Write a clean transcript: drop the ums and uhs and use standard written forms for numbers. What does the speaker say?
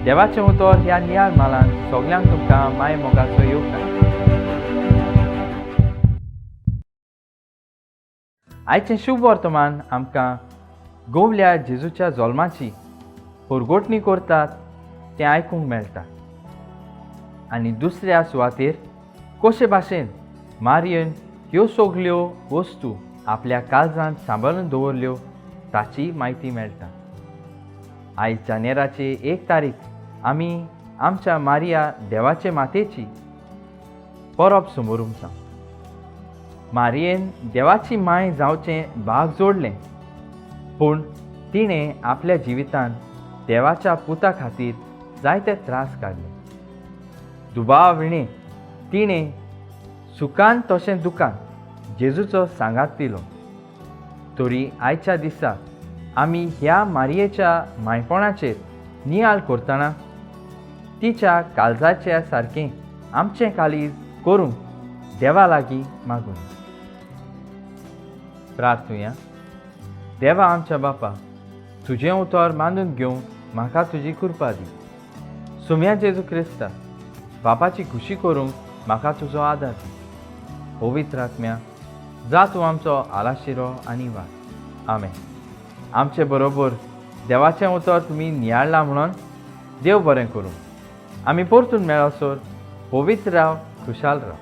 देवाचें उतर ह्या नियाळ मालान सगल्यांक तुमकां माय मोगाचो येवकार. आयचें शुभ वर्तमान आमकां गोवल्या जेजूच्या जल्माची परगोटणी करतात तें आयकूंक मेळटा आनी दुसऱ्या सुवातेर कशे भाशेन मारयन ह्यो सगल्यो वस्तू आपल्या काळजांत सांबाळून दवरल्यो ताची म्हायती मेळटा. आयज जानेराची 1 तारीख आमी आमच्या मारिया देवाचे मातेची परब समोरूंक. मारियेन देवाची माय जावचें भाग जोडलें, पूण तिणें आपल्या जिवितांत देवाच्या पुता खातीर जायते त्रास काडले. दुबाव विणें तिणें सुखान तशें दुखान जेजूचो सांगात दिलो. तरी आयच्या दिसा आमी ह्या मारियेच्या मायपणाचेर नियाळ करतना तिच्या काळजाच्या सारकें आमचें काळीज करूंक देवा लागीं मागून प्रार्थुया. देवा आमच्या बापा, तुजें उतर मानून घेवंक म्हाका तुजी कृपा दी. सुम्या जेजू क्रिस्ता, बापाची खुशी करूंक म्हाका तुजो आदार दी. पवित्र आत्म्या, जा तूं आमचो आलाशिरो आनी वाट. आमेन. आमचे बरोबर देवाचें उतर तुमी नियाळ्ळां म्हणून देव बरें करूं. आमी परतून मेळसर पवित्र राव, खुशाल राव.